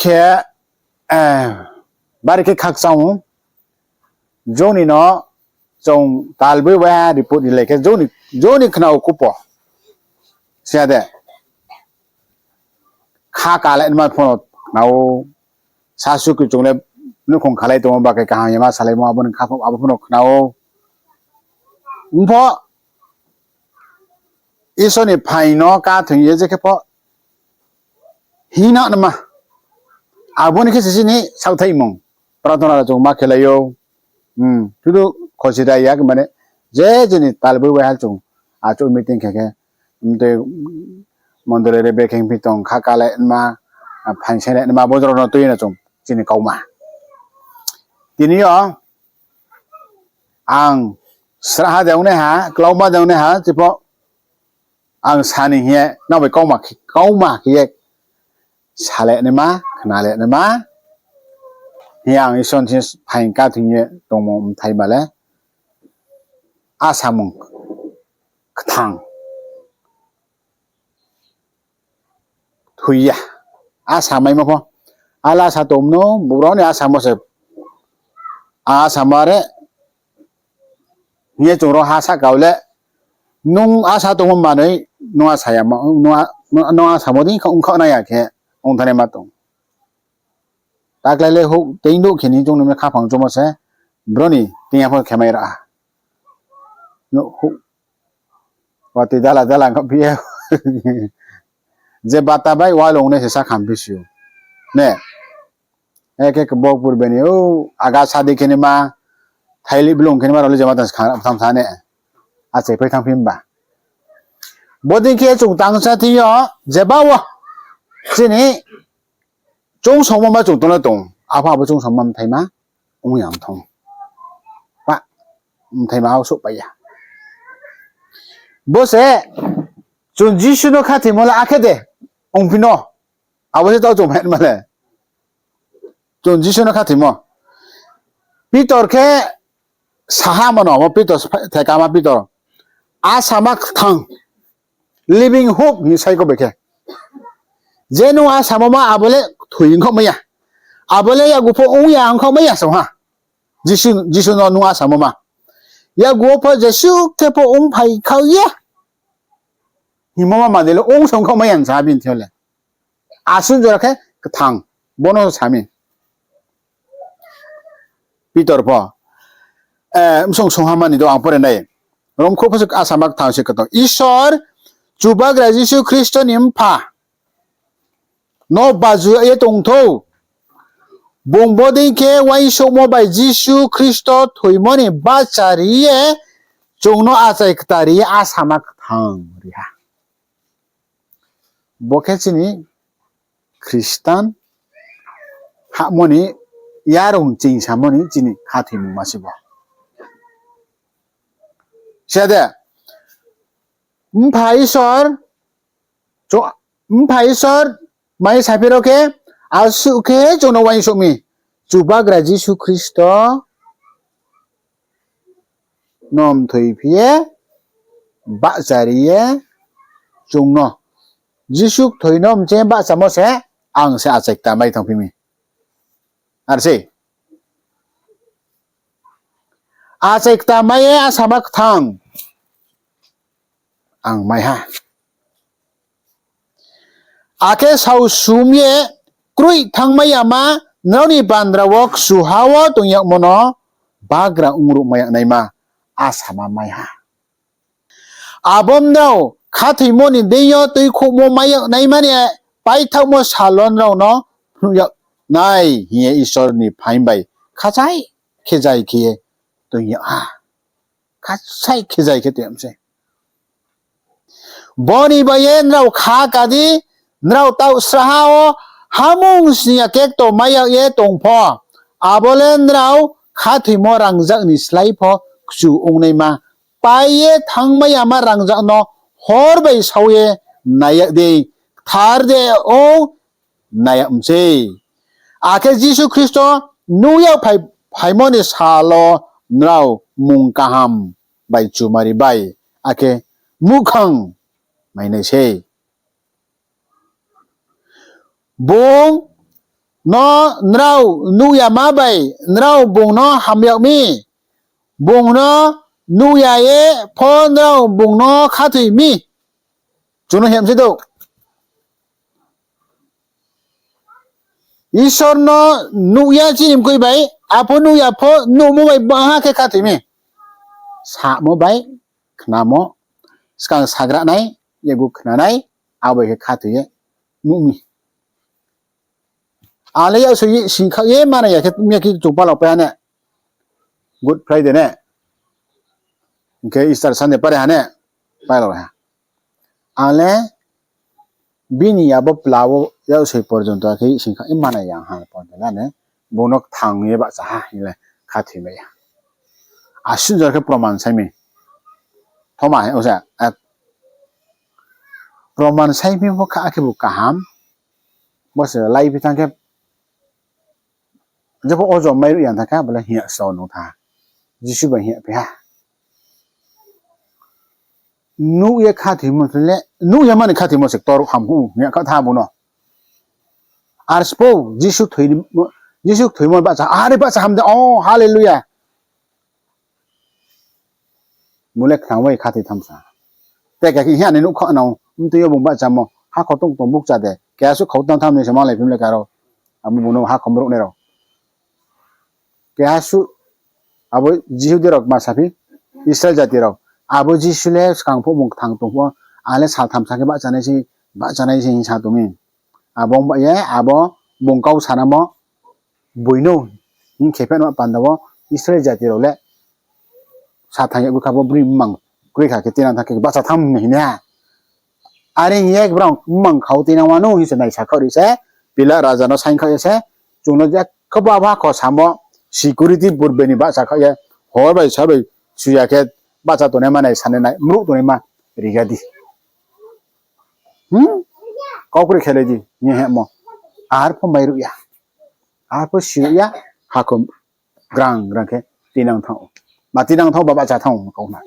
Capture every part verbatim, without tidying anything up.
khe, bari khe khakchang ou. Joni no chung talboi waiha report rilai khe joni khna ou kupo. Siya de. Kha kale nma pho no khna ou. Sasu kchung le nouhkhong khalai tongmo ba khe kaham yama salaimo abo ni kha pho, abo pho no khna ou. Mpho Isor ni phaing no ká thoing ye je khe pho hing na nma. Abo ni khe se chini saohthaihmung. Prarthana rao chung ma khelai ou. Sudu khosi da ya khe mane je chini talboi waiha chung achouh meeting khe khe, mtui mondoli re bekhe phi tong kha kale nma, phaing sainai nma bo jora no tui no chung chini kauma. Tini yo ang srahha de ongnaiha, klauma de ongnaiha, chipho ang sa ni hing ye, nrao bai kauma khe ye, sale naima, khnale naima, hing ye ang Isor ni phaing ká thoing ye tongmo mthaima le, asamung kthang. Thoi ya. Asa maimo pho. Ala sa tongmo no, brouh ni asamo se. Asamo re. Hing ye chung ro ha sahka wo le. Nung asa tongmo manoi, nung asa ya ma, nung a-, nung asamo dei kha ongkhaoh nai ya khe, ongthanaima tong. Taklai le houh teing douh khe ni chung ni khaphang chomo se, brouh ni teing ya pho khe mai ra. Watoi dala dala kha phi ye. Je bata bai walung nai se sa kham phi si ou. Ne. Ekhe khe bo purbe ni, o, aga sa di khe ni ma, thaili blung khe ni ma rao le je ma tang sa, tham sa ne. Achai phai thanng phi mba. Bodei khe chung tangsa thing yo, jeba wo. Chini choungsongmo ma chung tong le tong. Apha abo choungsongmo mthaima, ong ya mthong. Pa, mthaima wo souhpai ya. Bo se, chung Jisu no khathoimo le akhe de, ongphi no. Abo se tao chung phaima le. Chung Jisu no khathoimo. Pitor khe saha mano, abo Pitor, thekama Pitor. Asama kthang. Living hope hing sai kho bai khe. Je nung asamo ma abo le thoi ongkhaoh mai ya. Abo le yakgu pho ong ya ongkhaoh mai ya song ha. Jisu, Jisu no nung asamo ma. Yakgu wo pho jesuh khe pho ongphai khaoh ye. Hingmo ma mani le ong song khaoh mai ya sa bini thing yo le. Asuh jora khe kthang. Bo no sa mi. Pitor pho, bsong songha mani do ang pore nai. Romkhouh pho se asama kthang se kthang. Isor, Chubagra Jisu Khristo ni Mpha no baju ye tongthou. Bung bodei khe uaingsouhmo bai Jisu Khristo thoimo ni bahchari ye chung no achai kta ri ye asama kthang ri ha. Bo khe chini Khristan hahmo ni yarung chingsamo ni chini khathoimung ma se bo. Siya de, Mpha Isor, Mpha Isor mai saphi rao khe, asuh khe chung no uaingsouh mi, Chubagra Jisu Khristo no mthoiphi ye, bahchari ye, chung no. Jisu kthoi no mcheng bahchamo se, ang se achai kta mai thanngphi mi. Ar se. Achai kta mai ye asama kthang. Ang mai ha. Akhe saosum ye kroih thanngmai yama, nrao ni bandra wo kchuha wo tong yagmo no bagra ongruhmai yag naima asama mai ha. Abo nrao khathoimo ni deing yo tuikhouhmo mai yag naima ni paithaohmo sal wo nrao no phnuh yag nai hing ye Isor ni phaing bai khachai khe jai khe ye tong yag ha. Khachai khe jai khe tong yag mi se. Bo ni bai ye nrao kha ka di, nrao taoh srahha wo hamung sning ya kekto mai yag ye tong pho, abo le nrao khathoimo rangjak ni slái pho kchu ongnaima, pai ye thanngmai yama rangjak no hor bai sao ye nai yag dei, kthar de ong nai yag mi sei. Akhe Jisu Khristo nuh yag phai-, phaimo ni sal wo nrao mung kaham bai chumari bai, akhe muhkhang mai nai sei. Bung no nrao nuh yama bai nrao bung no ham yag mi, bung no nuh ya ye pho nrao bung no khathoi mi. Chung no hemsi douh. Isor no nuh ya chini mkoih bai, apho nuh ya pho nuhmo bai baha khe khathoi mi. Samo bai khnamo, skang sagra nai, yegu khna nai, abo bai khe khathoi ye nuh mi. Ang le yaksoi singkha ye manai ya khe, miya khe chung palao pai ha ne. Good Friday ne. Hing khe Easter Sunday pare ha ne. Palao ha. Ang le bini abo pla wo yaksoi porjonto khe singkha ye manai ya ha porjonto le ne. Bung no kthang ye bahcha ha hing le khathoimai ya. Asuh jora khe proman sai mi. Thoma he, o se, eh, proman sai mi pho kha, akhe bu kaham. Bo se lai phi thanng khe, jepho ojo mairuh ya thanng kha, bo le hing ya sao nung tha. Jisu bai hing ya phi ha. Nuh ye khathoimo le, nuh ya mani khathoimo se ktor ham hu, hing ya kha tha bung no. Ar spo, Jisu thoi, Jisu thoimo bahcha, are bahcha ham de, oh, hallelujah. Bung le khnang bai khathoi thamsa. Te khe hing ya ni nuh kha nang, mtui yo bung bahchamo, hakhor tong tong bukcha de, keha suh khau tang tham ni se malai phim le karo. Abo bung no hakhor brouh nai rao. Keha suh, abo Jihudi rao ma saphi, Israel jati rao. Abo Jisu le skang pho bung kthang tong pho, ang le saltham sa khe bahchanai se, bahchanai se hing sa tong mi. Abo ong ba ye, abo bung kau sanamo, boi no, hing khe phaimo panda wo, Israel jati rao le, sathang ye bkha bo broi mmang kroi kha khe tinang thanng khe bahcha thanng hing ha. Are hing ye brao mmang khau tinang wanou hing se naisa khaoh ri se, Pilat raja no saing khaoh ye se, chung no je khe ba ba kho samo, security purbe ni bahcha khaoh ye, hor bai sal bai suya khe bahcha tongnai ma nai sanai nai, mruh tongnaima riga di. Hmm? Kau kroi khe lai di, hing ye hemo. Ar pho mairuh ya. Ar pho siruh ya, hakhor grang grang khe tinang thanng ou. Ma tinang thanng ou, ba bahcha thanng ou, kau na.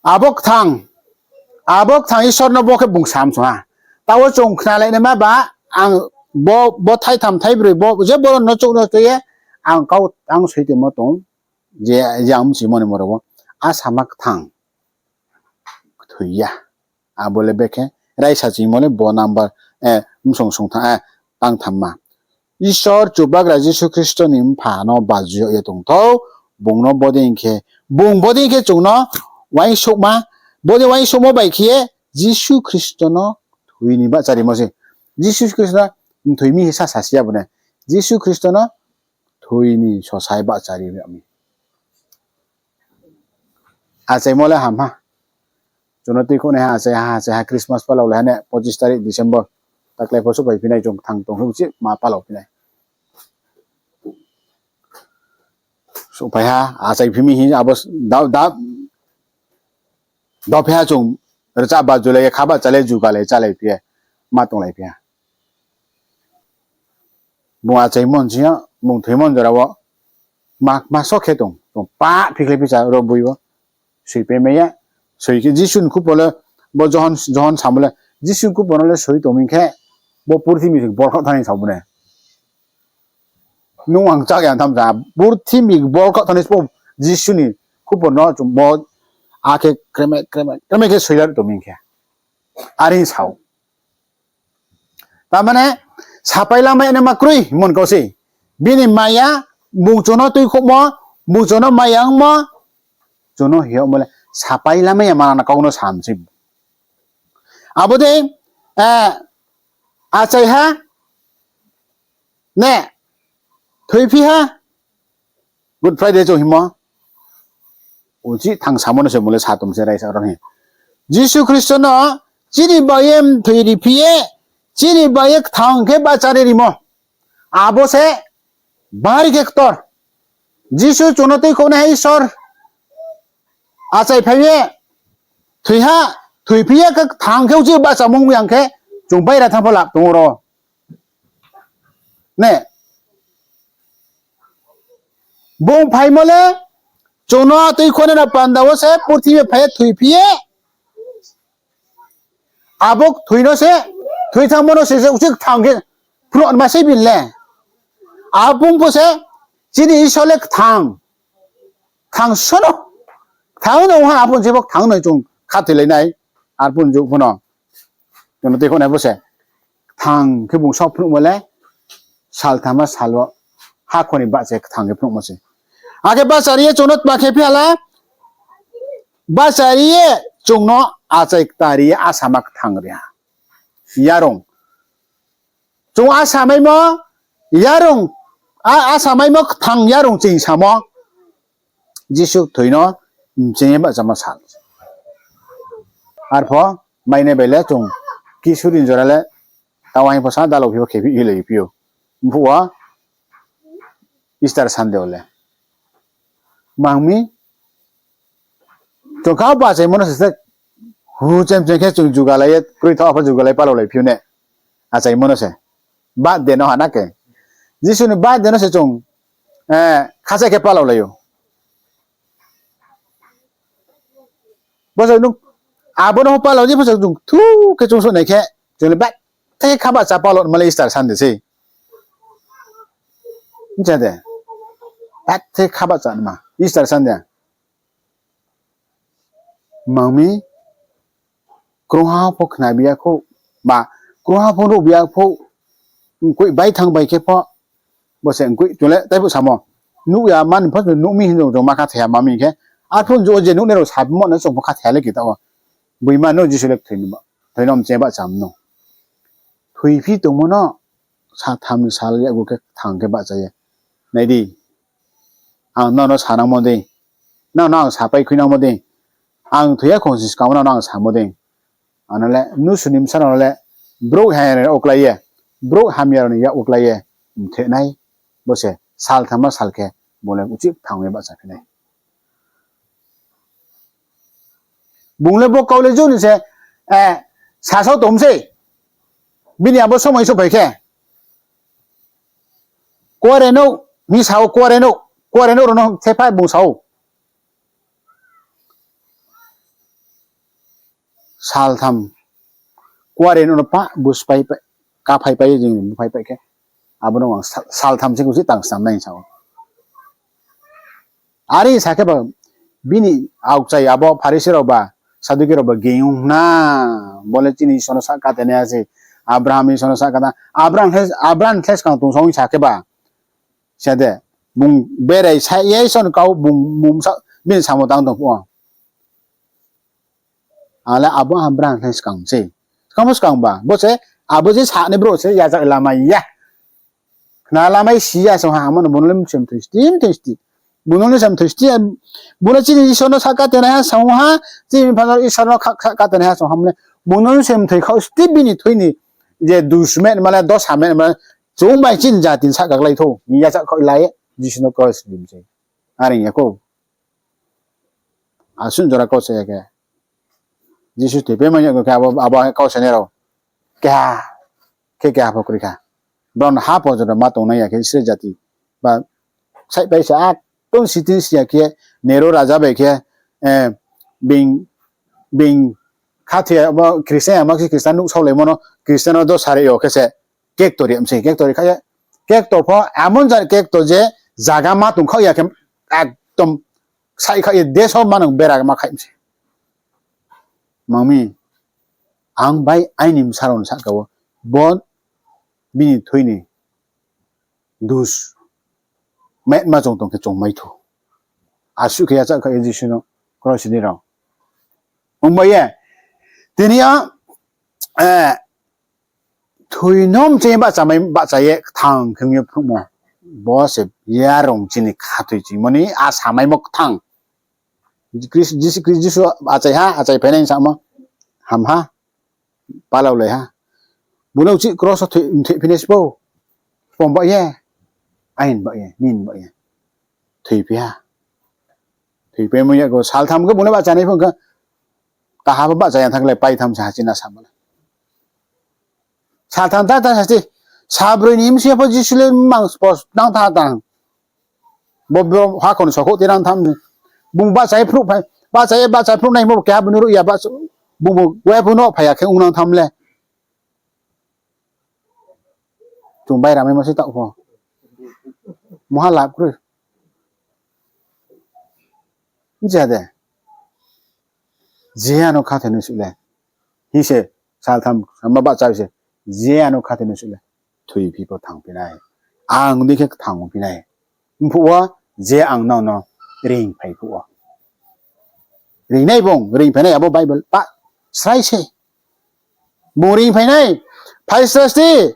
Abo kthang, abo kthang Isor no bo khe bung sam song ha. Taoh wo chung khnalai naima ba, ang bo, bo thaitham thaibroi, bo, je boro no chouh no tui ye, ang kau, ang soi tongmo tong, je, je ang mchimo ni moro wo. A sama kthang kthoi ya. Abo le bekhe raisa chingmo le bo number, eh, bsong song tha-, eh, tang thamma. Isor Chubagra Jisu Khristo ni Mpha no bajuh ye tongthou, bung no bodei khe, bung bodei khe chung no uaingsouhma, bodei uaingsouhmo bai khe ye Jisu Khristo no thoi ni bahcharimo se. Jisu Khristo no mthoi mi hisa sasi ya bo ne. Jisu Khristo no thoi ni sosai bahchari yag mi. Achaimo le ham ha. Chung no tuikhouhnaiha, achaiha, achaiha Christmas palao lai ha ne, pochis tarik December. Taklai pho souhphai phi nai, chung kthang tong houh chih ma palao phi nai. Souhphai ha, achai phi mi hing, abo da, da, dophi ha chung, rcha ba julai ye, kha ba chalai, jugalai, chalai phi ye, ma tonglai phi ha. Bung achaimo sing yo, bung thoimo jora wo, ma, ma so khe tong, tong pa phikhlai phi sa ro boi wo. Soipai mai ya, soi khe Jisu ni khupor le, bo Johon, Johon samo le, Jisu ni khupor no le soi tong mi khe, bo purthimbi se bol khaoh thanng ni sa bo ne. Nung ang chak ya tham sa, purthimbi bol khaoh thanng ni spo Jisu ni khupor no chung bo, akhe kreme, kreme, kreme khe soila tong mi khe. Are hing sa ou. Tar mane, sapai lamai ya naima kroi, mon kau se. Bini maya, bung chung no tuikhouhmo, bung chung no maya ongmo, chung no hiyagmo le, sapai lamai ya ma na kau no sam se. Abo dei, eh, achaiha, ne, thoiphi ha, Good Friday chung hingmo. Uchih thanngsamo no se mung le sa tong se raisa rao ni. Jisu Khristo no chini bai ye mthoi riphi ye, chini bai ye kthang khe bahchari rimo. Abo se bari khe ktor. Jisu chung no tuikhouhnaiha Isor achaiphai ye, thoiha, thoiphi ye khe kthang khe uchih bahchamung yang khe chung baira thanng pho lap tong ou ro. Ne. Bung phaimo le, chung no tuikhouhnai no panda wo se purthimbi phai ye thoiphi ye. Abo kthoi no se, Thoi thangmo no se uchih kthang khe phnuh ma sei bini le. Abo pho se chini Isor le kthang. Kthang sono. Kthang no ha, abo ni je bo kthang no chung khathoilai nai. Arphuh ni je pho no. Chung no tei khonai bo se. Kthang khe bung saoh phnuhmo le. Saltham ma sal wo. Hakhor ni bahcha ye kthang khe phnuhmo se. Akhe bahcha ri ye chung no tma khe phi ha la. Bahcha ri ye chung no achai kta ri ye asama kthang ri ha. Yarung. Chung asamaimo yarung, a-, asamaimo kthang yarung ching samo. Jisu thoi no mcheng ye bahchama sal. Arpho mainai bai le chung Kisuri ni jora le taoh aing pho sa dalao phi pho khe phi hilai phi ou. Mphuh wo Easter Sunday wo le. Mang mi, chung kha bahchaimo no se hu chem chem khe chung jugalai ye, kroi thaoh pho jugalai palaolai phi ou ne. Achaimo no se. Birthday no ha na khe. Jisu ni birthday no se chung, eh, khacha khe palaolai ou. Bo se nung, abo no pho palao di, bo se chung thu khe chung so nai khe, chung le birthday kha bahcha palao ma le Easter Sunday sei. Ncha de. Birthday kha bahcha ma Easter Sunday. Mang mi, krungha pho khna bi ya khou, ba, krungha pho nuh bi ya khou, nkoi bai thang bai khe pho, bo se nkoi chung le tei phuh samo. Nuh ya mani pho nuh mi hing jong ma kha thai ha ma mi khe. Arphuh jo je nuhnai rao sabimo no chung pho kha thai ha le khe taoh wo. Boima no Jisu le thoi no mcheng ye bahcham no. Thoiphi tongmo no, saltham ni sal yakgu khe kthang khe bahcha ye. Nai di, ang nrao no sanangmo dei, nrao no ang sapai khuinangmo dei, ang thoi ya khongsi skang wo nrao no ang samo dei. Ano le mnusu ni bsa rao le brouh hamya rao ni yak wo klái ye, brouh hamya rao ni yak wo klái ye mthe nai, bo se saltham ma sal khe bung le uchih kthang ye bahchaphi nai. Bung le bo kau le jou ni se, eh, sasao tong sei. Bini abo somoi souhphai khe. Kuare nouh, hing sa ou kuare nouh, kuare nouh rao no thepha bung sa ou. Saltham. Kuare nouh no pha, bus pai pai, kaphai pai ye jing bu phai pai khe. Abo no ang sa-, saltham se kusi tang snam nai sa ou. Are sa khe ba bini aokchai abo Pharisi rao ba, Saduki rao ba geng ong na, bo le chini Isor no sahka tenaiha se, Abraham Isor no sahka ta, Abraham khe, Abraham khe skang tong sa ong sa khe ba, sa de, bung berai sa ye Isor ni kau bung, bung sa, bini samo tang tong phuh wo. Ale abo Abraham khe skang sei. Skang pho skang ba. Bo se, abo je sa ni brouh se, yajak lamai ya. Khna lamai si ya, song ha, amo no, bung no le mse mthoi sti, mthoi sti. Bung no le mse mthoi sti, bung no chini Isor no sahka tenaiha, song ha, chini Pha Isor no kha-, sahka tenaiha, song ha, mle. Bung no le mse mthoi khaoh sti bini thoi ni, je dus met ma le, dos ha met ma le, chung bai chini jati ni sahka klái thou, ni yajak khaoh lai, Jisu no kros rim sei. Are ya khou. Asuh jora kau sa ya khe. Jisu thoipaimo yag khe abo, abo kau sanai rao. Keha, khe keha pho kroi kha. Brao no ha pho jora ma tongnai ya khe Israel jati. Ba, saihpai se akdom sitting si ya khe, Nero raja bai khe, eh, being, being khathoi ya, bo Christian ya ma khe Christian nuhsaolaimo no, Christian no do sare yo khe se, kekto ri mse, kekto ri kha ye. Kekto pho, amon jat kekto je, zaga ma tong khaoh ya khe, ekdom, saih khaoh ye, deso manang bera ma khai mse. Mang mi, ang bai aini bsa rao ni sahka wo, bo bini thoi ni dus, metma chung tong khe chung mai thou. Asuh khe yachak khaoh ye Jisu no, kros ni rao. Ong bai ye, tini yo, eh, thoi no mcheng ye bahchamai, bahcha ye kthang khe ong ye phnuhmo. Bo se yarung chini khathoi chingmo ni asamaimo kthang. Kris-, Jisu, Kris-, Jisu achai ha, achai phainai samo. Ham ha. Palaolai ha. Bung no uchih kros wo thoi, mthoi phinai sbo. Spom bah ye. Ain bah ye, nin bah ye. Thoiphi ha. Thoipaimo yag khe saltham khe bung le bahchanai pho khe, kaha pho bahcha ya thang le paitham sa ha chini asama le. Saltham ta ta sasti, sabroi ni bsing yo pho Jisu le mang spos nang tha tang. Bo, bo hakhor ni sokhouh ti nang tham. Bung bahcha ye phruh phai, bahcha ye bahcha phruh naimo bo keha bung no ruh ya bahcha, bung bo wai pho no phai ya khe ong nang tham le. Chung bai ramaimo se taoh pho. Muha lab kroi. Hing ya de. Je ano khathoi no suh le. Hing se, saltham, sama bahcha se. Je ano khathoi no suh le. Thoiphi pho thangphi nai. Ang dei khe thangphi nai. Mphuh wo je ang nrao no ringphai phuh wo. Ringnai bung, ringphai nai abo Bible pa srai se. Bung ringphai nai, phaisrasti,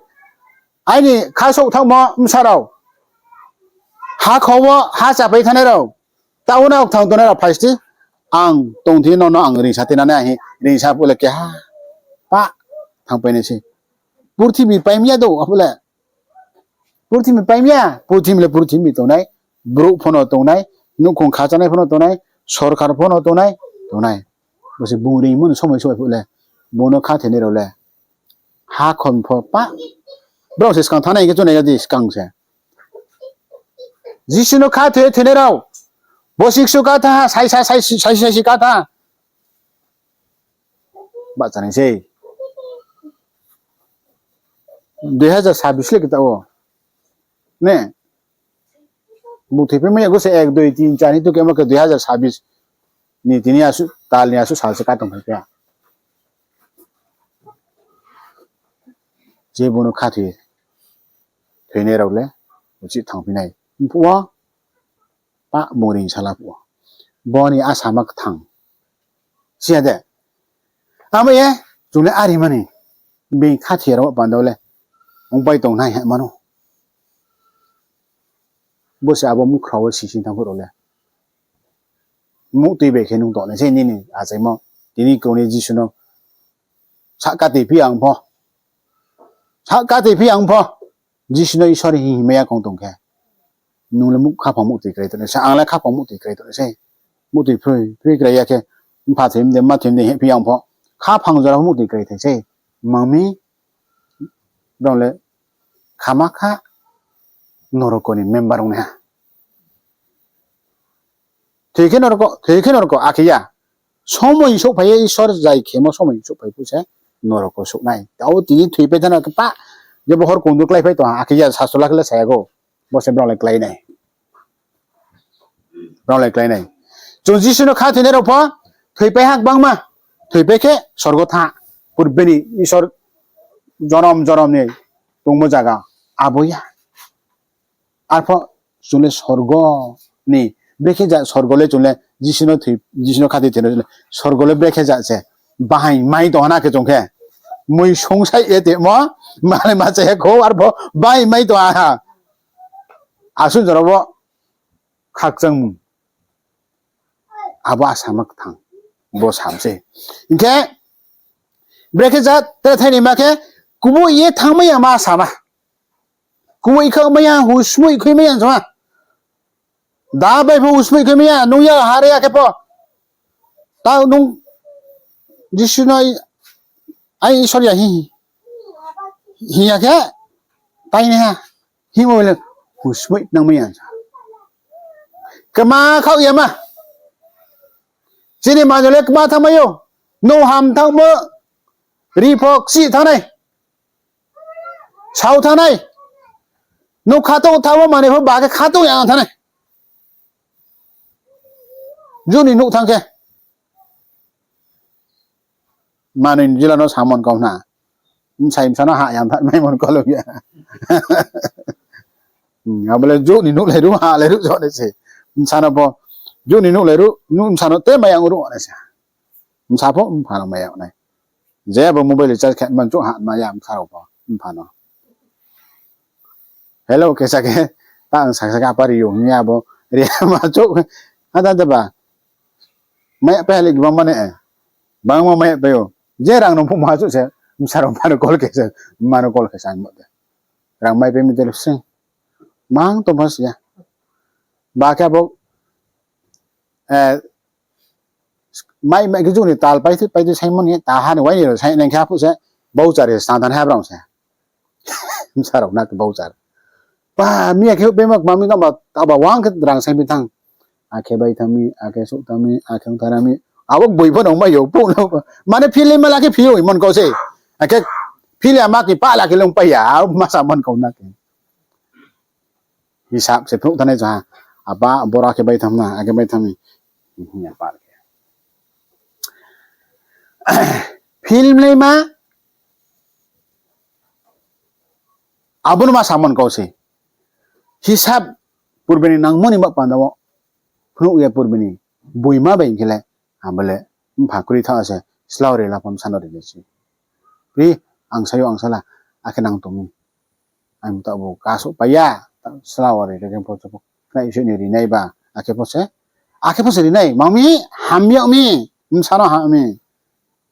aini khasouh thaohmo bsa rao, hakhor wo ha chapai thanngnai rao, taoh wo nao kthang tongnai rao phaisrasti, ang tongthi no no ang ringsa tinanai ahi, ringsa phuh le keha, pa, thangpai nai se. Purthimbi paimya do, aphuh le. Purthimbi paimya, purthimbi le purthimbi tongnai, brouh pho no tongnai, nouhkhong khachanai pho no tongnai, sorkar pho no tongnai, tongnai. Bo se bung ringmo ni somoi somoi phuh le, bung no khathoinai rao le. Hakhor pho pa, brao se skang thanngnai hing khe chunai ya di skang se. Jisu no khathoi thoinai rao, bosi ksu katha, saisa, saisi, saisi, saisi katha. Bahcha nai sei. Dui hazar sabis le khe taoh wo. Ne? Bung thoipai mai ya go se ek, dui, tin, char hing tu khe mo khe dui hazar sabis ni tini asuh, tal ni asuh sal se katong phai khe. Je bung no khathoi thoinai rao le, uchih thangphi nai. Mphuh wo, pa bung ringsa la phuh wo. Bo ni asama kthang. Siya de. Abo ye, chung le ari mani. Bini khathoi rao panda le. Ongpai tongnai ha mano. Bo se abo muhkhra wo sising thanng phuh rao le. Muhtoi bai khe nung tongnai se nini achaimo. Tini krung ni Jisu no sahka tui phi ang pho. Sahka tui phi ang pho. Jisu no Isor hing hingmai ya khong tong khe. Nung le muh-, khaphang muhtoi krai tongnai se, ang le khaphang muhtoi krai tongnai se. Muhtoi phroi, phroi krai ya khe, mpha thoi mde, ma thoi mde, hing phi ang pho. Khaphang jora pho muhtoi krai thai se. Mang mi, brao le, khama kha, noroko ni member ong nai ha. Thoi khe noroko, thoi khe noroko, akhe ya. Somoi souhphai ye Isor zai khemo somoi souhphai phuh se noroko souh nai. Tao tini thoipai thana khe pa, je bo hor kongdu kláiphai tong ha, akhe ya sastro la khe le sa ya go. Bo se brao le klái nai. Brao le klái nai. Chung Jisu no khathoinai rao pho, thoipai ha gbangma, thoipai khe sorgo tha. Purbe ni Isor jonom jonom ni tongmo zaga, abo ya. Arpho chung le sorgo ni, brekhe ja sorgo le chung le Jisu no thoi, Jisu no khathoi thoinai le sorgo le brekhe ja se. Bahai mai tong ha na khe chung khe. Mui sungsai ye tongmo, ma le ma cha ya kho, arpho bahai mai tong ha. Asuh jora wo khakchangmung. Abo asama kthang. Bo sam se. Hing khe, brekhe ja tre thai ni ma khe, kubu ye thanngmai ya ma sama. Kubu ikha mai ya, husmui khui mai ya sama. Da bai pho husmui khui mai ya, nung ya ha re ya khe pho. Tao nung Jisu no ai Isor ya hi, hi ya khe, tai nai ha. Hingmo le husmui nang mai ya sa. Kma khaoh ya ma. Chini manoi le kma thanngmai ou. Nung ham thanngmo, ri pho kchih thanng nai. Sao thanng nai. Nung khatong thanngmo manoi pho ba khe khatong ya thanng nai. Juni nuh thanng khe. Manoi ni jila no samon kau na. Bsai bsa no ha yang thanng mai mon kau lo ya. Abo le juni nuhlai ruh, halai ruh jo nai se. Bsa no pho, juni nuhlai ruh, nuh bsa no te mai yang ruh nai se. Bsa pho mpha no mai yang nai. Je abo mobile recharge khe man chouh ha ma ya bsa rao pho, mpha no. Hello, khe sa khe, ta ang saksa khe apa ri yo hing ya bo, ri ma chouh, ha ta ta ba. Mai ya pai ha le gbangma ne, bangma mai ya pai ou. Je rang no pho ma chouh se, bsa rao ma no call khe se, ma no call khe sa mo de. Rang mai pai mi de lo se. Mang tong pha si ya. Ba khe abo, mai mai khe juni tal pai thui, pai thui saimon ye, ta ha ni wai ni rao sai nang khe aphuh se, voucher ye sa thanng ha brao se. Bsa rao na khe voucher. Pa, mi ya khe houh pai ma kma mi tang ba, ta ba wang khe rang sai mi thanng. Akhe bai thanng mi, akhe souh thanng mi, akhe ong thanng mi. Abo boi pho nang mai yo, phuh no. Mane philei ma la khe phi ou, mon kau se. Akhe Phil ya ma khe pahla khe lung pai ya, abo ma samon kau na khe. Hisab se phnuh thanai cha ha. Apa, boro akhe bai tham na, akhe bai tham ni. Hing ya pa khe. Phil mlai ma, abo no ma samon kau se. Hisab purbe ni nangmo ni ma panda wo. Phnuh ye purbe ni boima bai hing khe le, abo le, mpha kroi tha se, slau ri lapham sano ri le se. Pri, ang sayo ang sala, akhe nang tong mi. Ang taoh bo kaso pai ya, ta slau ri le khe pho se pho, khnai se ni ri nai ba, akhe pho se, akhe pho se ri nai, mang mi, ham yag mi, bsa no ham mi,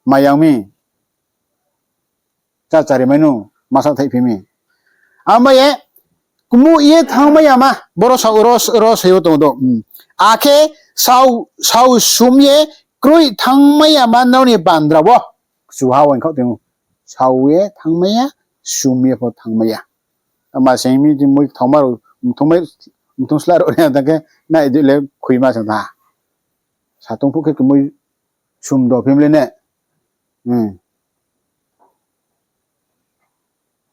mai yag mi. Chá chari mai no, masa thaih phi mi. Abo ye, kmuh ye thanngmai ya ma, boro sa-, ro, ro se yo tong do. Hmm. Akhe sao, sao sum ye, kroi thanngmai ya ma nrao ni bandra wo. Kchuha wo hing khaoh tong ou. Sao ye thanngmai ya, sum ye pho thanngmai ya. Ama se mi ti moi thaoma rao, mthung mai, mthung sla rao ni ta khe, nai di le khuima sa tha. Sa tong phuh khe kmoi sum do phim le ne. Hmm.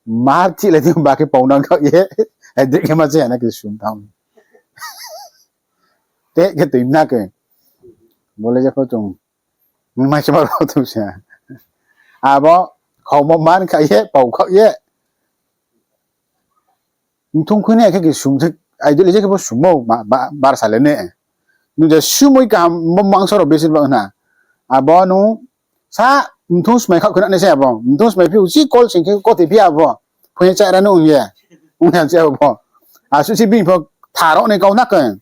Mar thih le thing ba khe pau nang khaoh ye. Ai, drik khe ma se ya na khe sum tham. Te khe tui na khe. Bo le je pho chung. Mai se ma rao tong se. Abo, khaumo man khaoh ye, pau khaoh ye. Mthung khui nai khe khe sum se, ideology khe bo sum ou, ma, ba, bar sa le ne. Nung je sumoi kaham, bo mangsa rao besi ba na. Abo nung sa mthung smai khaoh khna nai se abo. Mthung smai phi usi call sing khe koti phi abo. Phung ye chá ra nung ye. Ong ya se abo. Asuh si bini pho thar rao ni kau na khe.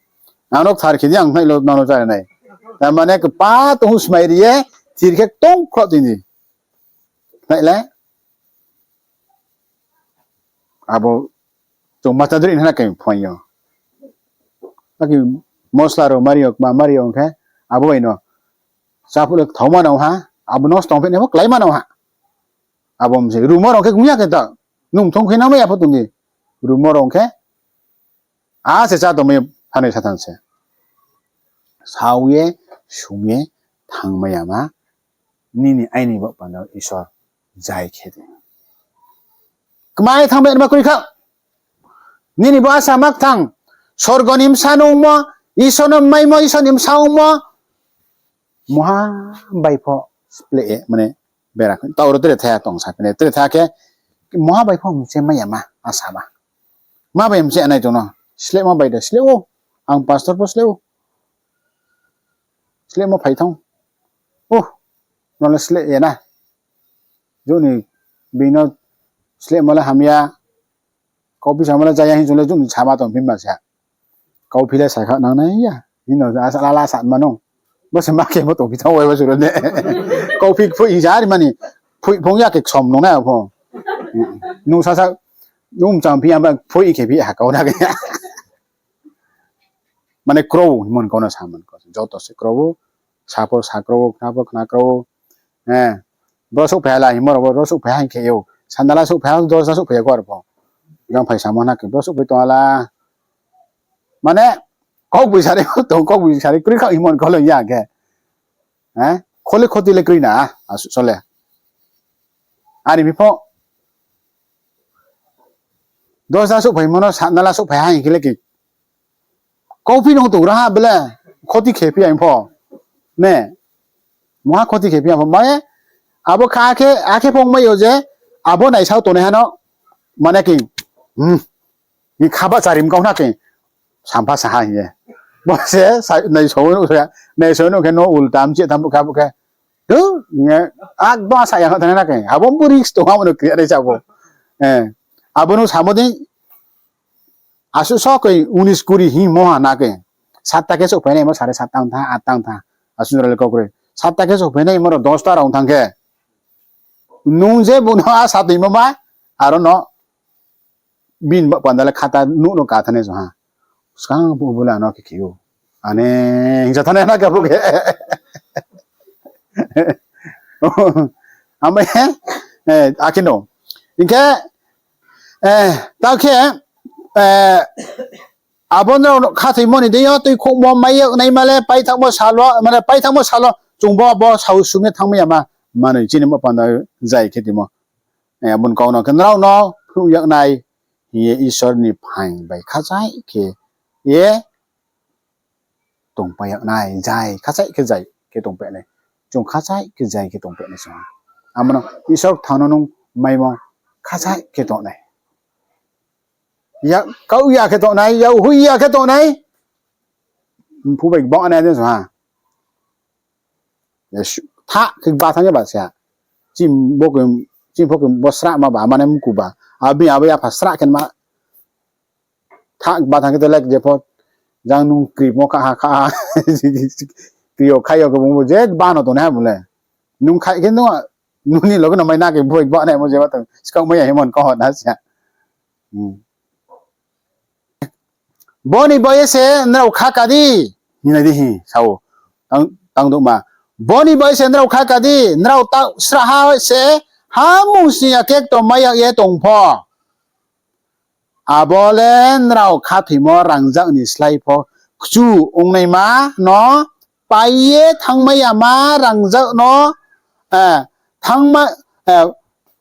Ang rao thar khe di ang nai lo nang no chá ra nai. Tar mane khe pa tong smai ri ye, thir khe tong khroh tini. Nai le. Abo chung mata dri hna khe phaing yo. Aki mosla rao mari yo, kma mari yo ong khe, abo bai no. Chá phuh le thaoma nang ha, abo no stong phe nai pho kláima nang ha. Abo mse, rumo rao khe kung ya khe ta, nung thong khe nang mai ya pho tong di. Rumo rao khe, a se chá tongmai phanai sathan se. Sao ye, sum ye, thanngmai ya ma, nini aini baoh panda Isor zai khe di. Kmai thanngmai ma kroi kha. Nini bo asa ma kthang. Sorgo ni bsa no ongmo, Isor no maimo, Isor ni bsa ongmo. Muha bai pho spleh ye, mane bera khe. Taoh ro tre tha tong sa khe ne, tre tha khe, muha bai pho mse mai ya ma, asa ma. Ma bai mse nai tong no. Slehmo bai de, sleh ou. Ang pastor pho sleh ou. Slehmo phai thang. Oh, no le sleh ye na. Juni bini slehmo le hamya. Kauphi samo le jaya hing chung le juni sama tong phi ma se. Kauphi le sa kha nang nai ya. Hino asa lala sa ma no. Bo se ma khe bo tong phi thang wai bo suro ne. Kauphi phui hing sa ri mani. Phui phung ya khe ksom nung nai pho. Nung sasa, nung chang phi ya ba phui khe phi ha kau na khe. Mane krou, himon kau no sa man kau. Joto se krou, sa pho sa krou, khna pho khna krou. Eh, bro souhphai ha la, himo rao bo, bro souhphai ha hing khe yo. Sandala souhphai ha, dosda souhphai ya kho aro pho. Jang phai samo na khe, bro souhphai tong ha la. Mane, kaugboisari tong, kaugboisari kroi kha himon kau lo ya khe. Eh, khole khoti le kroi na, asuh sole. Ani mi pho. Dosda souhphaimo no sandala souhphai ha hing khe le khe. Kauphi no tong ra ha bele, khoti khe phi ya pho. Ne. Muha khoti khe phi ya pho. Mane, abo kha akhe, akhe phung mai yo je, abo naisao tongnai ha no, mane khe, hmm, ni khaba charim kau na khe, sampha sa ha hing ye. Bo se, sa-, naiso no, naiso no khe no ulta mchi tham kha bo khe. Tu, nge, akdom sa ya thanai na khe. Abo bo risk tong abo no kri are sa bo. Eh, abo no samo dei, asuh so khe unis kuri hing mo ha na khe. Satta khe souhphai nai mo sare satta ong tha, atta ong tha. Asuh rao le kau kroi. Satta khe souhphai nai mo rao dosda rao ong thang khe. Nung je bo no a sa toi mo ma, aro no bini ba panda le khata nuh no ka thanai song ha. Skang bo bole ano khe khe ou. Ane hingsa thanai na khe bo khe. Amai, eh, akhe no. Hing khe, eh, ta khe, eh, abo no khathoimo ni deing yo tuikhouhmo mai yag naima le paithangmo sal wo, mane paithangmo sal wo chung bo, bo sao sum ye thanngmai ya ma, manoi chini mo panda zai khe timo. Abo ni kau no khe nrao no phnuh yag nai hing ye Isor ni phaing bai khachaih khe ye tongpai yag nai, jai khachaih khe jai khe tongpai nai. Chung khachaih khe jai khe tongpai nai chung. Abo no Isor kthang no nung maimo khachaih khe tong nai. Yak kau ya khe tong nai, yak hui ya khe tong nai. Mphu bai gbang nai de ha. Thah khe ba thanng ye ba se ha. Chini bo khe, chini pho khe bo srahma ba, mane mku ba. Abi, abo yapha srah khe ma. Thah ba thanng khe to lek jepho. Jang nung krimo kha ha, kha ha. Kri yo khai yo khe bung bo je ba no tongnai ha bung le. Nung khai khe nung, nung ni loge no mai na khe boi ba nai mo je ba tong. Skaoh mai ya himon kau hot ha se ha. Bo ni bai ye se nrao kha ka di, hinai di hi sao. Tang, tang duma. Bo ni bai ye se nrao kha ka di, nrao ta srahha se, ha mungsni ya kekto mai yag ye tong pho. Abo le nrao khathoimo rangzag ni slái pho kchu ongnaima no pai ye thanngmai yama rangzag no, eh, thanngma-, eh,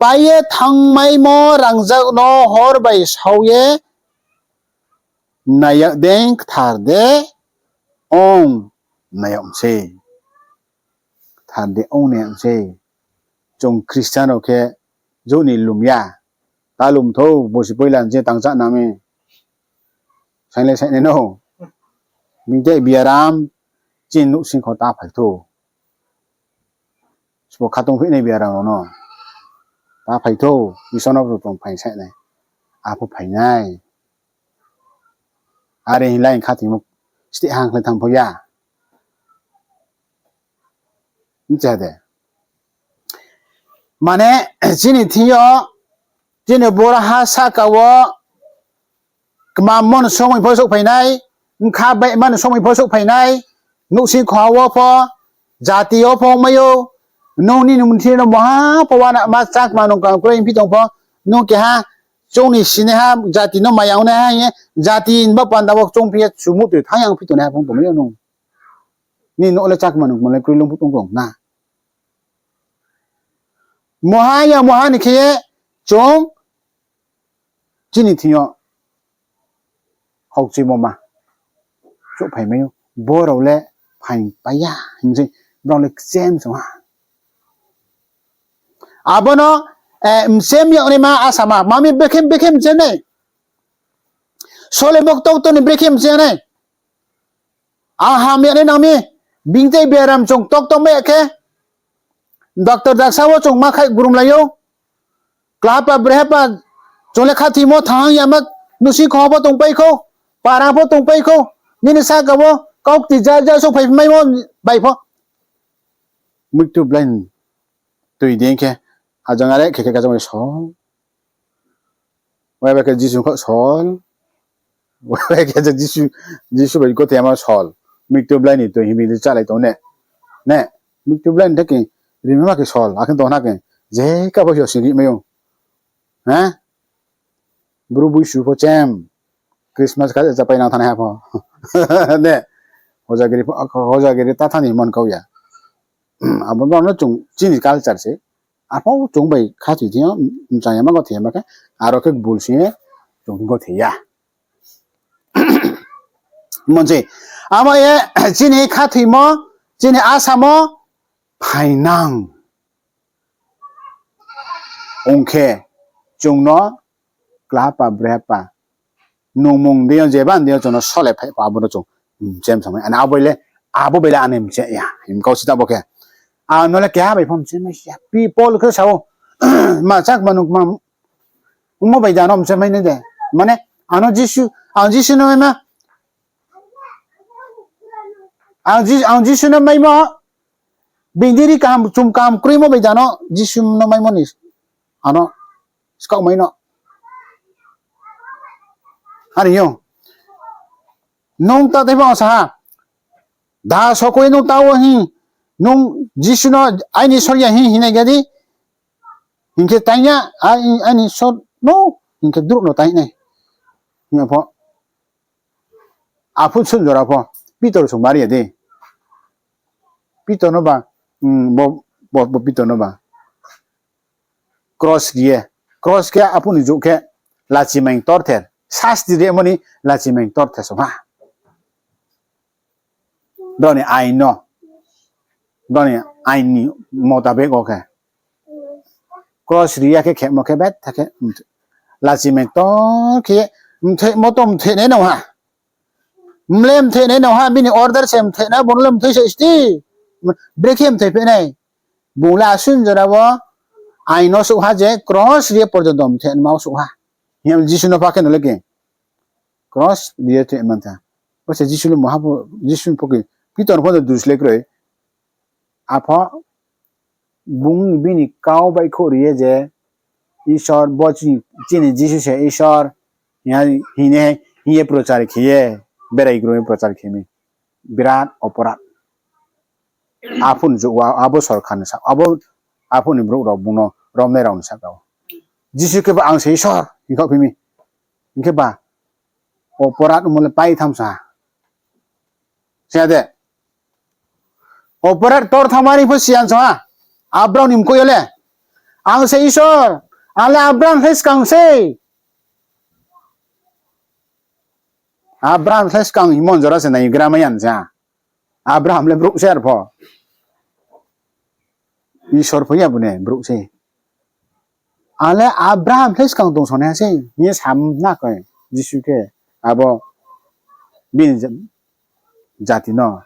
pai ye thanngmaimo rangzag no hor bai sao ye nai yag dei kthar de ong nai yag mi sei. Kthar de ong nai yag mi sei. Chung Christian rao khe jouh ni lum ya. Ta lum thou, bo se poila je tangcha nang mi. Saing le saing nai no. Bini tei biaram, chini nouhsing kho ta phai thou. Sbo khatong phi nai biaram rao no. Ta phai thou, Isor no tong phai saing nai. Apho phai nai. Are hing lai khathoimo steh hang khlai thanng pho ya. Mcha de. Mane, chini thing yo, chini boro ha sahka wo, kmammo ni somoi pho souhphai nai, bkha baihma ni somoi pho souhphai nai, nouhsing kho wo pho, jati yo pho ongmai ou, nung nini mthi no moha pho uanama chakma nung kang kroi phi tong pho, nung keha, chung ni sinaiha, jati no maya ongnaiha hing ye, jati ni ba panda wo chung phi ye, chumu tui thanng yang phi tongnaiha phung tongmai ou nung. Nini nouh le chakma nung kma le kroi lung phu tong kong na. Moha ya moha ni khe ye, chung chini thing yo haokchimo ma. Souhphai mai ou, bo rao le phaing pai ya, hing se, brao le kchem song ha. Abo no, eh, mchem yag naima asama, mami bekhe, bekhe mchem nai. Sole bo ktor ktor ni bekhe mchem nai. Ang ham yag nai nang mi, bini tei biaram chung ktor ktor mai ya khe, doctor daksa wo chung ma khai grumlai ou. Klahapa brehapa, chung le khathoimo thanng ya ma, nouhsing kho pho tongpai khou, para pho tongpai khou, nini sahka wo, kaukti ja ja souhphai maimo bai pho. Muitu blai ni tui di khe, ajang are khe khe kajang bai sol. Waibai khe Jisu kho sol. Waibai khe Jisu, Jisu bai kothe ma sol. Muitu blai ni tui himbi di chálai tong ne. Ne, muitu blai ni theke rima ma khe sol, akhe tong na khe, je kabo hiyo sing ri mai ou. He? Bru buisu pho chem. Christmas kha chapai nang thanai ha pho. Ne. Hojagiri pho, hojagiri ta thani mon kau ya. Abo no chung chini culture se. Apho chung bai khathoi thing yo, mchang ya ma kothe ya ma khe, aro khe gbul sing ye, chung khe kothe ya. Monse, abo ye, chini khathoimo, chini asamo, phainang. Ong khe, chung no, klahapa, brehapa, nungmung deing yo, jeba deing yo, chung no sole phai pho, abo no chung, mchem samai. Ani abo bai le, abo bai le ani mchem ya. Himkau sita bo khe. Ang no le keha bai pho mchem mai ya. Pi Paul khe sao, ma chakma nung ma, ongmo bai da no mchem mai nai de. Mane, ano Jisu, ang Jisu no maima, ang Ji-, ang Jisu no maimo, bini ri kaham, chung kaham kroimo bai da no Jisu no maimo ni. Ano, skaoh mai no. Are yo. Nung ta tei pho sa ha. Da sokoi nung ta wo hing. Nung Jisu no aini sor ya hing hinai gadi. Hing khe tang ya, ai-, aini sor no. Hing khe druh no tang nai. Hing pho. Aphuh sun jora pho. Pitor sung mari ya de. Pitor no ba. Hmm, bo, bo, bo Pitor no ba. Kros ri ye, kros khe aphuh ni jouh khe lachimaing torther, sasti rimo ni lachimaing torther song ha. Brao ni ain no, brao ni ain ni motabek wo khe kros ri ya khe khemo khe betha khe lachimaing tor khe ye, mthaihmo to mthaih nai nang ha. Mle mthaih nai nang ha, bini order se mthaih nai, bung le mthaih se sti. Brekhe mthaih phi nai. Bung le asun jora wo ain no souh ha je kros ri ye porjonto mthaih ma souh ha. Hing ye Jisu no pha khe no le khe kros ri ye thaih man tha. Bo se Jisu le maha pho, Jisu pho khe, Pitor pho no dus le kroi. Apho bung bini kau baihkhouh ri ye je, Isor, bo chini, chini Jisu se Isor, hing ye, hing ye, hing ye prochar khe ye, berai gro ye prochar khe mi. Birat oporat. Aphuh ni jouh wo, abo sorkar ni sa, abo, aphuh ni brouh rao bung no romnai rao ni sahka wo. Jisu khe ba ang se Isor hing khaoh phi mi. Hing khe ba oporat ongmo le pai tham sa. Siya de. Oporat tor thanngma ni pho siyan sa ha. Abraham ni mkoih yo le, ang se Isor, ang le Abraham khe skang sei. Abraham khe skang hingmo jora se nai gra mai ya sa. Abraham le brouh se ar pho. Isor pho ya bune brouh se. Ang le Abraham khe skang tong sonai ha sei, hing ye sam na khe, Jisu khe, abo bini ja-, jati no.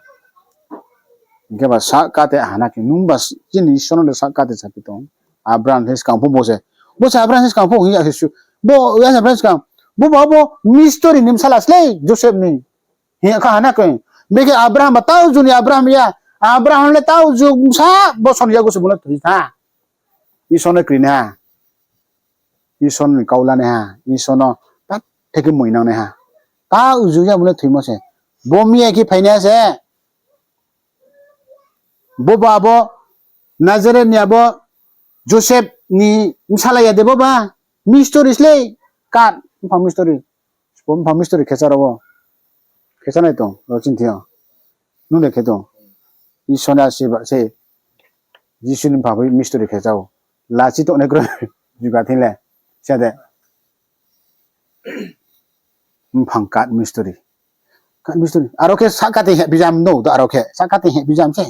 Hing khe ba sahka te hana khe, nung ba chini Isor no le sahka te saphi tong. Abraham khe skang pho bo se. Bo se Abraham khe skang pho hing ya khe su. Bo ya se Abraham skang. Bo ba bo mistori ni bsala slei Joseph ni. Hing ya kha hana khe. Bekhe Abraham ba tau ju ni Abraham ya. Abraham le tau ju sa bosor ni yago se bung le thoi tha. Isor no kri nai ha. Isor ni kau la nai ha. Isor no ta theke moi nang nai ha. Tau ju ya bung le thoimo se. Bo miya khe phai nai ha se. Bo ba abo Nazareth ni abo Joseph ni bsala ya de bo ba? Mistori slei. Kat, mpha mistori. Bo mpha mistori khecha rao wo. Khecha nai tong, rao chini thing yo. Nung de khe tong. Isor ni asirbad se. Jisu ni mpha bai mistori khecha ou. Lachi tongnai kroi. Juga thing le. Sa de. Mphang kat mistori. Kat mistori. Aro khe sahka te hephi jam no, aro khe sahka te hephi jam se.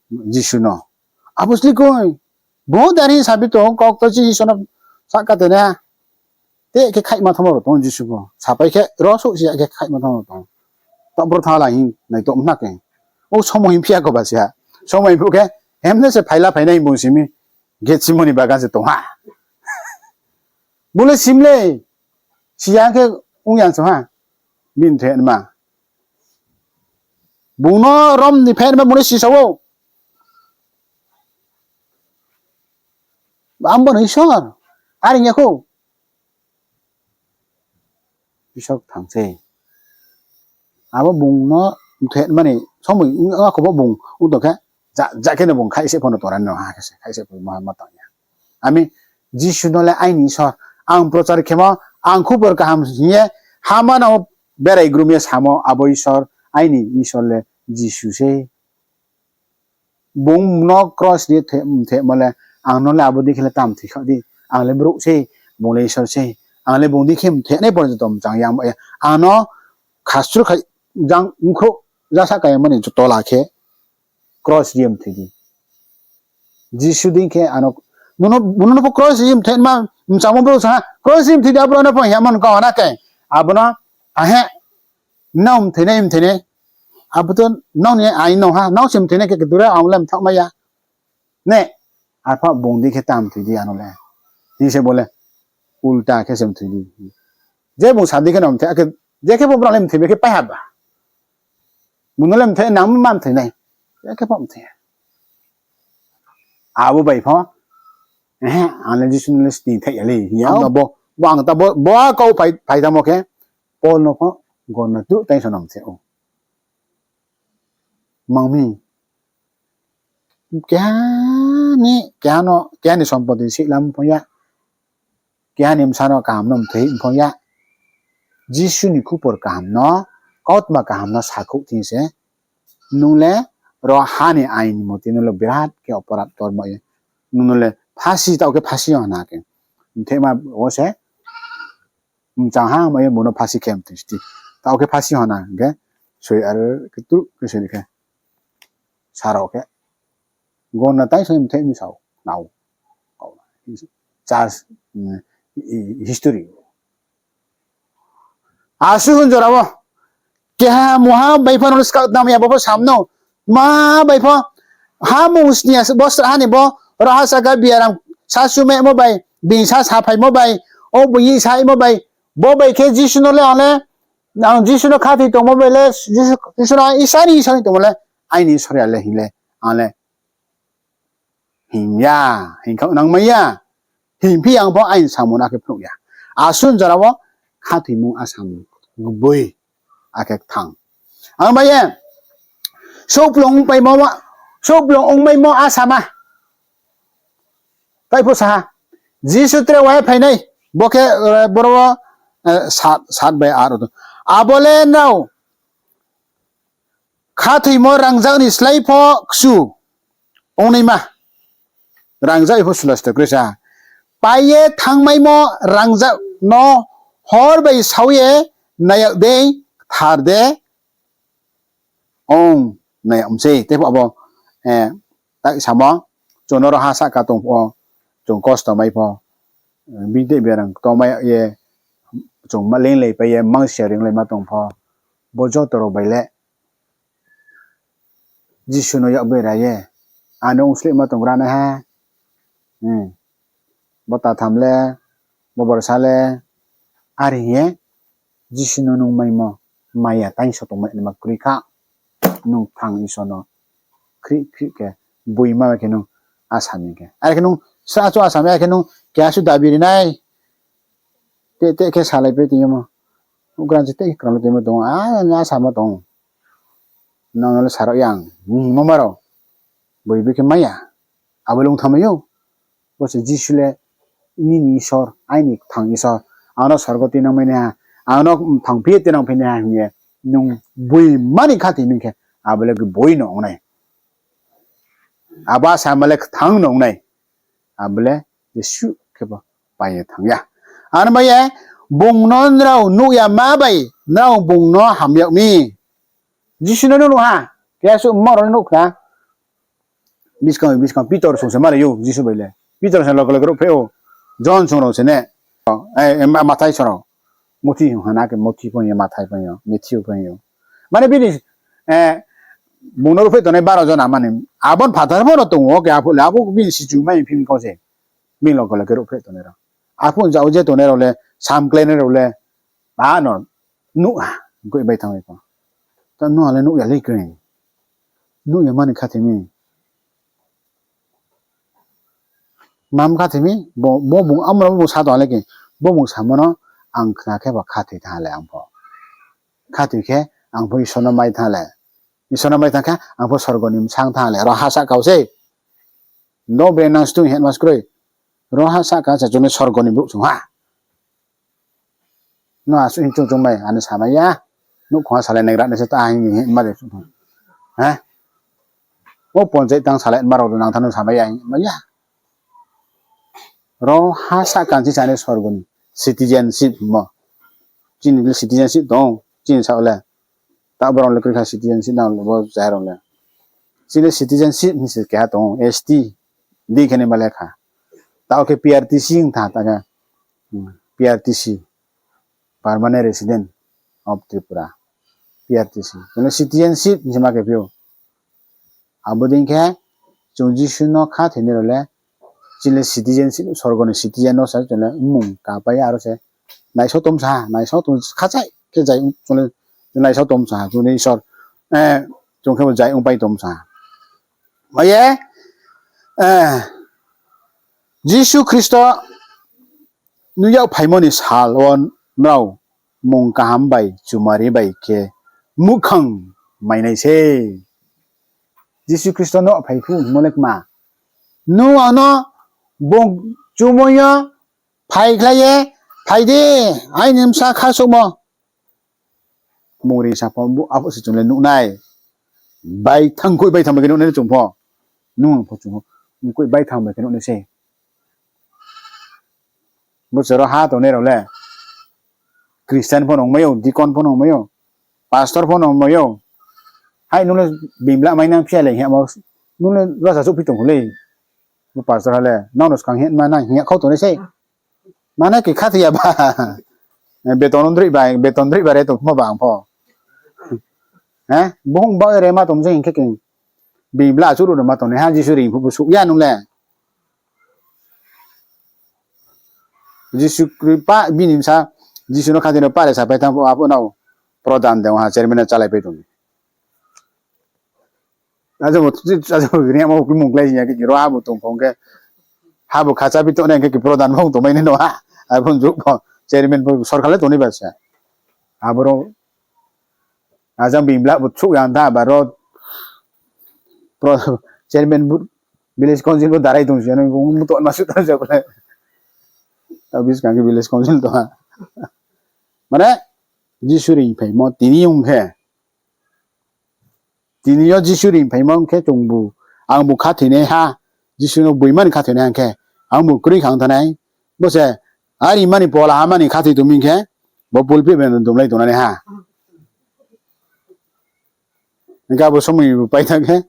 Jisu no. Abo sli koi. Bo dari sabi tong, kok to chi Isor no sahka te na. Te khe khaihma thamo rao tong Jisu pho. Sapai khe ro souh si ya khe khaihma thamo rao tong. Taoh bro thanng la hing nai tong na khe. O somo hing phi ya kho ba si ha. Somo hing phuh khe, hemne se phaila phainai bung simi. Gethsemani bagan se tong ha. Bung le sim le, si ya khe ong ya song ha. Bini thehma. Bung no rom ni phaima bung le sisa ou. Ang bo no Isor. Are ya kho. Isor kthang se. Abo bung no mthe mani somoi ong kho bo bung ong tong khe, ja, ja khe no bung khaih se pho no tongra no ha khe se, khaih se pho ma, ma tang ya. Ami Jisu no le aini Isor, ang prochar khemo, ang khubor kaham hing ye, hama no berai grum ye samo, abo Isor, aini Isor le Jisu se. Bung no kros di the, mthemo le, ang no le abo dei khe le tam thoi kha di. Ang le brouh sei, bung le Isor sei. Ang le bung dei khe mthenai porjonto mchang ya ma ya. Ang no khastru khai jang ongkhrouh jasa kaya mani joto la khe kros di mthoi di. Jisu dei khe ano, bung no, bung no pho kros di mthenai ma mchangmo brouh sa ha, kros di mthoi di abo no pho hing ya man kau na khe. Abo no, ahe, nrao mthenai, mthenai. Abo to nrao ni ain no ha, nrao se mthenai khe kedura ang le mthaoh mai ya. Ne, arpha bung dei khe tam thoi di ano le. Hing se bo le, ulta khe se mthoi di. Je bung sa dei khe no mthoi, akhe, je khe bo brao le mthoi, be khe pai ha ba. Bung no le mthoi, nang ma mthoi nai. Je khe pho mthoi. Abo bai pho, eh, ang le Jisu no le sning thai ya le. Hing ya bo, bo ang ta bo, bo a kau phai, phai tamo khe, Paul no pho, gorna tu tai so no mthoi ou. Mang mi. Keha ni, keha no, keha ni sompoti sihlam phong ya. Keha ni bsa no kaham no mthoi phong ya. Jisu ni khupor kaham no, kautma kaham no sakhouh thing se. Nung le ro ha ni ain ni moti nung le birat khe oporat tormo ye. Nung no le phasi, taoh khe phasi yo hna khe. Mthehma wo se mchang ha ma ye bung no phasi khe mthoi sti. Tao khe phasi hona hing khe, soi ar khe tru khe soi ni khe, sa rao khe, gona tai soi mtheh mi sao nao. Church, mm, i-, i-, history. Asuh hing jora wo. Keha muha bai pho no skak tang ya bo pho sam no. Ma bai pho. Ha mung sni ya bo sra ha ni bo. Ro ha sahka biaram sa sumemo bai. Bini sa saphaimo bai. O bini saimo bai. Bo bai khe Jisu no le ang le. Ang Jisu no khathoi tongmo bai le. Jisu, Jisu no Isor ni Isor ni tongmo le. Aini Isor ya le hing le. Ang le. Hing ya, hing kha nang mai ya. Hing phi ang pho aini samung no akhe phnuh ya. Asuh jora wo khathoimung a samung gboi akhe kthang. Ang bai ye, souhplung ongpaimo, souhplung ongmaimo a sama. Tai pho sa ha. Jisu tre wai phainai. Bo khe, eh, boro wo, eh, sat, sat bai aro to. Abo le nrao khathoimo rangzag ni slái pho kchu ongnaima. Rangzag pho sulasto kroi sa. Pai ye thangmaimo rangzag no hor bai sao ye nai yag dei, kthar de ong nai yag mi sei. Tei pho abo, eh, tai samo, chung no ro ha sahka tong pho, chung kosto mai pho, eh, bini tei biaram kto mai ye, chung ma lenglai pai ye, mangsi ringlaima tong pho, bo joto rao bai le, Jisu no yak bai ra ye, ano ongslehma tong gra nai ha. Hmm. Bo tatham le, bo borsa le, are hing ye, Jisu no nung maimo, maya tainso tongmai naima kroi kha, nung thang Isor no, khrih khrih khe, boima khe nung, asami khe. Are khe nung, sa chu asami, are khe nung, keha su dabi ri nai, te, te khe salai pai tongmo, ukran se te khe krang tongmo tong, a, asamo tong. Nang no le sa rao yang, hingmo ma rao. Boi boi khe maya. Abo le ong thanngmai ou. Bo se Jisu le nini Isor, aini kthang Isor. Ang no sorgo tuinang mai nai ha. Ang no thang phi ye tuinang phi nai ha hing ye. Nung boi mani khathoi mi khe. Abo le boi no ong nai. Abo asama le kthang no ong nai. Abo le jesuh khe bo pai ye thanng ya. Ano bai ye, bung no nrao nuh ya ma bai, nrao bung no ham yag mi. Jisu no nuh ha, keha suh ma rao le nuh khna. Buskang, buskang Pitor song se malai ou, Jisu bai le. Pitor song loge loge ruhphreh ou, John song rao se ne. Eh, eh, Ma-, Mathai song rao. Mothi hing ha na khe Mothi pho hing yo, Mathai pho hing yo, Matthew pho hing yo. Mane bini, eh, bung no ruhphreh tongnai baro jona mani. Abo ni phathar pho no tong ou, khe aphuh le, abo bini sichu mai phim kau se. Bini loge loge ruhphreh tongnai rao. Aphuh jao je tongnai rao le, samklenai rao le, ba no nuh ha, goi bai thanng bai pho. Ta nuh ha le nuh ya le khe. Nuh ya mani khathoi mi. Mam khathoi mi, bo, bo bung amo no bo bung sa tong ha le khe, bo bung samo no ang khna khe ba khathoi thanng ha le ang pho. Khathoi khe ang pho Isor no mai thanng le. Isor no mai thanng khe ang pho sorgo ni bsang thanng le. Ro ha sahka wo sei. Do bre nang stung het mas kroi. Ro ha sahka se chung le sorgo ni brouh chung ha. No asuh hing chung chung mai, ano samai ya. Nouhkhong ha salai naigra nai se ta hing hing ma de chung. Ha? O ponchai tang salai ma rao nang thano samai ya hing ma ya. Ro ha sahka se sa ni sorgo ni citizenship mo. Chini le citizenship tong, chini sao le. Ta borao le kroi kha citizenship nang bo chaya rao le. Chini citizenship hing se keha tong, S T, di khe ni ma le kha. Tao khe P R T C hing tha, ta khe, hmm, P R T C, Permanent Resident of Tripura, P R T C. Chini citizenship hing se ma khe phi ou. Abo dei khe, chung Jisu no khathoinai rao le, chini citizenship, sorgo ni citizen no sa chung le mmung kapai aro se. Naisao tong sa ha, naisao tong khachai khe jai ong, chung le, chung naisao tong sa ha, chung ni Isor, eh, chung khe bo jai ongpai tong sa ha. Ba ye, eh, Jisu Khristo nung yak phaimo ni sal wo nrao mung kaham bai chumari bai khe muhkhang mai nai sei. Jisu Khristo no phai phuh hingmo le kma. Nung ang no bung chumo yo phaikhlai ye, phai di, aini bsa khasouhmo. Bung ri sa pho, bo aphuh se chung le nuh nai. Baithang, mkoih baithang bai khe nuh nai chung pho. Nung ang pho chung pho, mkoih baithang bai khe nuh nai sei. Bo choro ha tongnai rao le Christian pho nungmai ou, deacon pho nungmai ou, pastor pho nungmai ou. Hai nung le bini bla mainang phi ya le hing ya, nung le rasa souhphi tong kho le. Bo pastor ha le nang no skang hing ma nang hing ya khau tongnai sei. Mane khe khathoi ya ba. Beton droi ba, beton droi ba re tongmo ba ang pho. Bohong ba re ma tong je hing khe khe. Bini bla achouh ruh no ma tongnai ha, Jisu ring phuh bo souh ya nung le. Jisu Khri-, pa, bini bsa, Jisu no khathoi no pare sapai thanng phuh, aphuh no prodan de ha, chairman no chálaipai tong. Aja bo ri ya ma bo khe mung klái ya khe ro ha bo tong phung khe, ha bo khacha bi tongnai khe khe prodan bo tongmai nai no ha. Abo ni juh pho chairman pho sorkar le tongnai ba se. Aboro ajang bini bla bo souh ya tha ba ro chairman, village council bo darai tong si ya nung bo to ma suh tha se khe. Buskang khe village council tong ha. Mane, Jisu ringphaimo tini ong khe, tini yo Jisu ringphaimo ong khe chungbu, angbu khathoinaiha, Jisu no boimani khathoinaiha khe, angbu kroi khang thanai, bo se, a rimani pola hamani khathoi tongmi khe, bo pulpit bai no dumlai tongnaiha. Hing khe abo somoi bo pai thanng khe,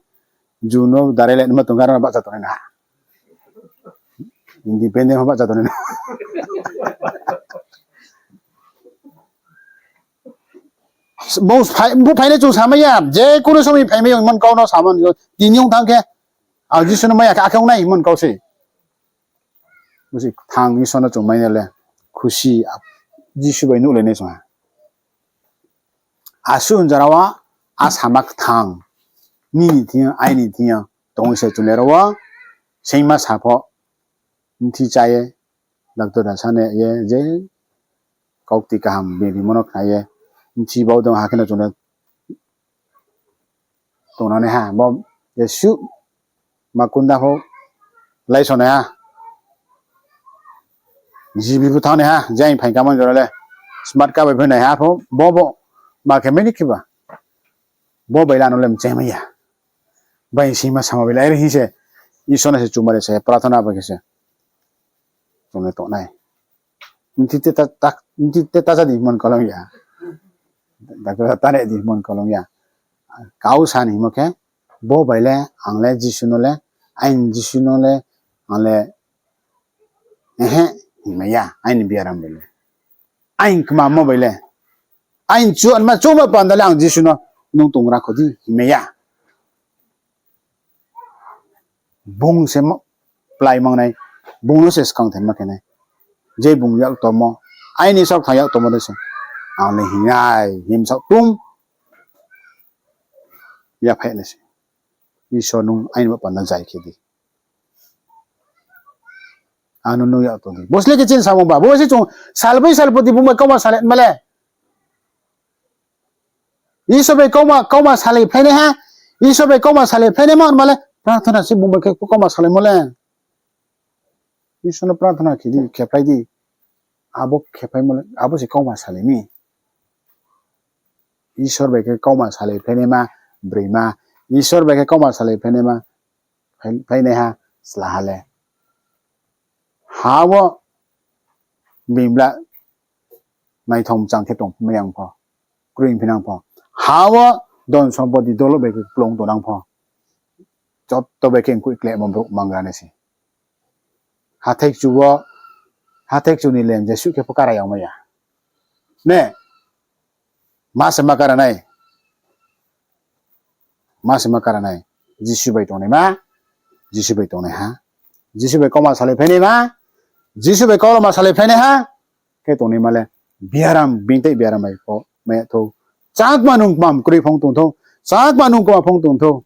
Ju no darai le nma tong khe aro bahcha tongnai na. Independent pho bahcha tongnai na. Bo phai-, bo phainai chung samai ya, je kuno somoi phaimai ong mon kau no samani, tini ong thanng khe, ang Jisu no mai ya khe, akhe ong nai mon kau se. Bo se kthang Isor no chung mai na le, khusi, Jisu bai nuhlai nai chung ha. Asuh jora wo, a sama kthang, nini thing yo, aini thing yo, tong se chung le ro wo, seingma sa pho, bthi chá ye, doctor da sa nai ye, je kaukti kaham bini rimo no khna ye, bthi bau dong ha khe no chung le tongnanaiha, bo jesuh ma kunda pho laisonaiha, G B pho thanngnaiha, je aini phaing kamo jora le, smart car bai pho naiha pho, bo bo ma khe mai ni khe ba, bo bai le ano le mchemai ya. Bai sima sama bai le, are hing se, Isor no se chumari se, prathana bai khe se. Chung le tongnai. Bthi te ta, ta, bthi te ta ja di mon kolom ya. Doctor ta re di mon kolom ya. Kau sa ni himo khe, bo bai le, ang le Jisu no le, aini Jisu no le, ang le, ehe, hingmai ya, aini biaram bai le. Aini kmamo bai le. Aini chuanma choungma panda le ang Jisu no nung tongra kho di hingmai ya. Bung se mo-, plái mangnai, bung no se skang thenma khe nai. Je bung yak tomo, aini saoh thang yak tomo de se. Ang le hingnai, himsaoh tum. Yaphaih nai se. Isor nung aini ba panda jai khe di. Ano nung yak tong di. Bo sle khe chini samung ba. Bo se chung salboi salpoti bung bai kauma salai ma le. Isor bai kauma, kauma salai phlainaiha. Isor bai kauma salai phlainaima ma le. Prathana se bung bai khe kauma salaimo le. Isor no prathana khe di, khephlai di. Abo khephlaimo le, abo se kauma salai mi. Isor bai khe kauma salai phlainaima, broima. Isor bai khe kauma salai phlainaima, phlai-, phlainaiha, slaha le. Ha wo bini bla naithom chang khe tongmai yang pho, kroi phi nang pho. Ha wo don sompoti dolo bai khe kplung tongnang pho. Joto bai khe mkoih kláimo brouh mangra nai se. Hathái kchu wo, hathái kchu ni lem jesuh khe pho kara yagmai ya. Ne? Ma se ma kara nai. Ma se ma kara nai. Jisu bai tongnaima, Jisu bai tongnaiha. Jisu bai kauma salai phlainaima, Jisu bai kaulama salai phlainaiha. Khe tongnaima le biaram, bini tei biaram bai pho mai ya thou. Chakma nung kma mkroi phong tong thou. Chakma nung kma phong tong thou.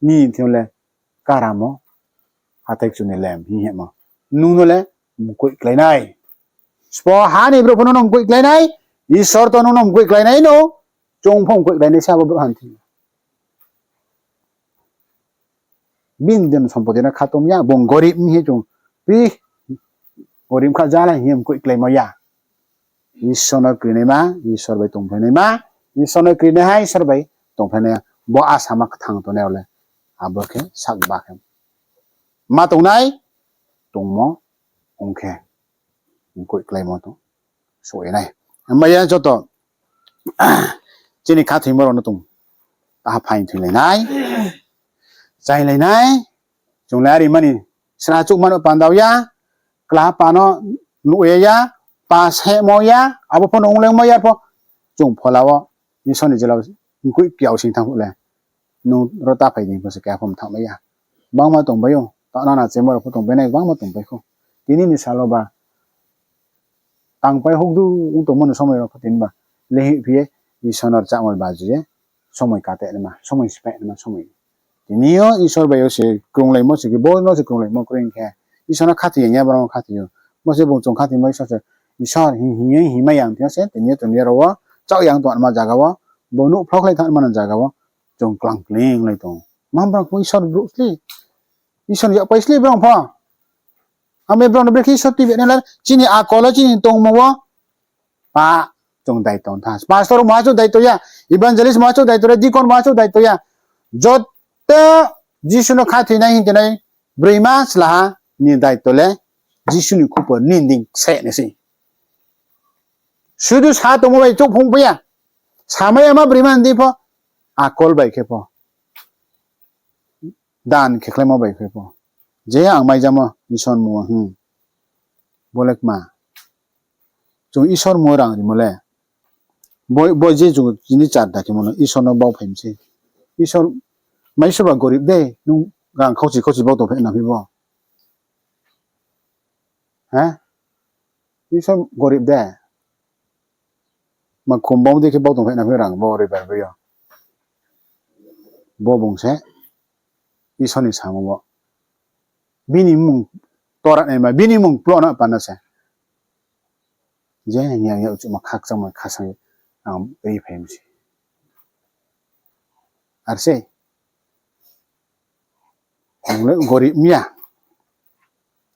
Nini thing yo le karamo, hathái kchu ni lem hing hemo. Nung no le mkoih klái nai. Sbo ha ni brouh pho nung no mkoih klái nai. Isor to nung no mkoih klái nai no. Chung pho mkoih klái nai se abo brouh ha ni thing yo. Bini don sompoti no khatom ya, bung gorib hing ye chung, pi, gorib kha jala hing ye mkoih kláimo ya. Isor no krinaima, Isor bai tongphainaima, Isor no krinaiha, Isor bai tongphainaiha. Bo asama kthang tongnai rao le, abo khe sakba khe ma tongnai, tongmo ong khe. Mkoih kláimo tong. Souh ye nai. Hambai ya joto chini khathoimo rao no tong. Taha phaing thoilai nai. Chailai nai. Chung le ari mani sra chouh mano panda ya. Kla pa no nuh ye ya. Pa sehmo ya. Abo pho no onglengmo ya pho. Chung phola wo Isor ni jela mkoih kiao sing thanng phuh le. Nung ro ta phai di pho se keha pho mthaoh mai ya. Bangma tongpai ou. Taoh nana chemo rao pho tongpai nai, bangma tongpai khou. Tini ni sal wo ba tangpai houhdu ong tongmo ni somoi rao pho tini ba. Lehih phi ye Isor no rchahmo ba ju ye. Somoi kate naima, somoi speh naima, somoi. Tini yo Isor bai yo se krunglaimo se khe, bo no se krunglaimo kroi khe. Isor no khathoi ya, ya brouh no khathoi ou. Bo se bung chung khathoimo Isor se, Isor hing, hing ye hingmai yang tini yo se, tini yo tini yo rao wo, chaoh yang tongma zaga wo, bo nuh phlokhlai thanngma zaga wo, chung klang kling lai tong. Ma brao pho Isor brouh sli. Isor ni yak pai sli brao pho. Ame brao no brekhe Isor tuibe nai la, chini akol wo, chini tongmung wo, pa, chung daito tha. Pastor maha chung daito ya, evangelist maha chung daito ya, deacon maha chung daito ya. Joto Jisu no khathoinai hing tongnai, broima slaha ni daito le, Jisu ni khupo ninding se nai se. Sudu sa tongmo bai chouh phung pai ya. Samai ya ma broima hing di pho, akol bai khe pho. Dan khe khlaimo bai khe pho. Je ang maijamo Isor mung wo, hmm. Bo le kma. Chung Isor mung wo rang rimo le. Bo, bo je chung chini charda khemo no Isor no bau phai mi se. Isor, mai soba gorib de, nung rang khauchi khauchi bau tong phe na phi bo. He? Isor gorib de. Ma khum bau de khe bau tong phe na phi rang bo roibar bo yo. Bo bung se Isor ni samung wo. Bini mung tora naima, bini mung ploh na panda se. Je hing ya, ya uchuma khakchangma khasang ang ri phai mi se. Ar se. Ang le gorib mi ya.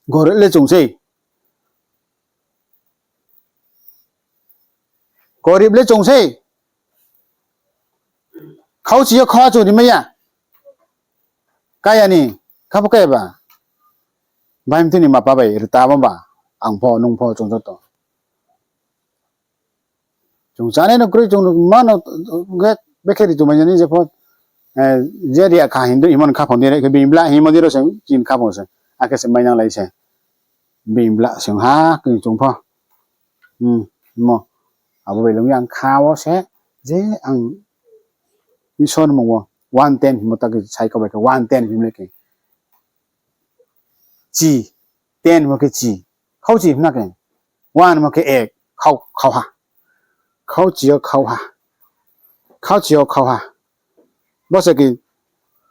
Gorib le chung sei. Gorib le chung sei. Khauchi yo khauha chung rimai ya. Kaya ni, khapho kaya ba. Baimti ni mapa bai rta ba ba. Ang pho, nung pho, chung joto. Chung chánai no kroi, chung ma no, ge, bekhe ri chung bai ni je pho, eh, je ri kha hing di, himo ni khaphang di re khe bini bla hingmo di ro se, chini khaphang se, akhe se mainang lai se. Bini bla se ha, khe chung pho. Hmm, mo. Abo bai lung yang kha wo se, je ang Isor ni mung wo, one ten hingmo ta khe sai kau bai khe, one ten hingmo le khe. Chi, ten hingmo khe chi. Khauchi hingmo na khe. One hingmo khe ek, khau, khauha. Khauchi yo khauha. Khauchi yo khauha. Bo se khe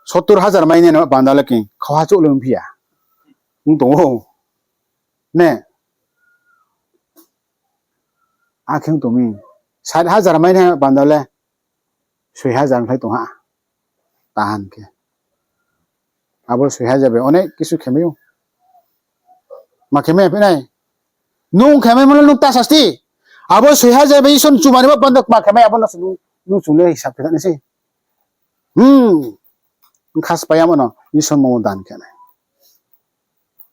sottur hajar mai nai no panda le khe khauha chouh le ongphi ya. Ong tong ou. Ne. Akhe ong tong mi. Sait hajar mai nai panda le soi hajar ongkhlai tong ha. Tahan khe. Abo soi hajar bai onek kisu khe mai ou. Ma khe mai ya phi nai. Nung khe maimo le nung ta sasti. Abo soi hajar bai Isor ni chumari bo panda ma khe mai abo no se nung, nung chung le hisab khe nai se. Hmm. Khaspai yamo no Isor mung wo dan khe nai.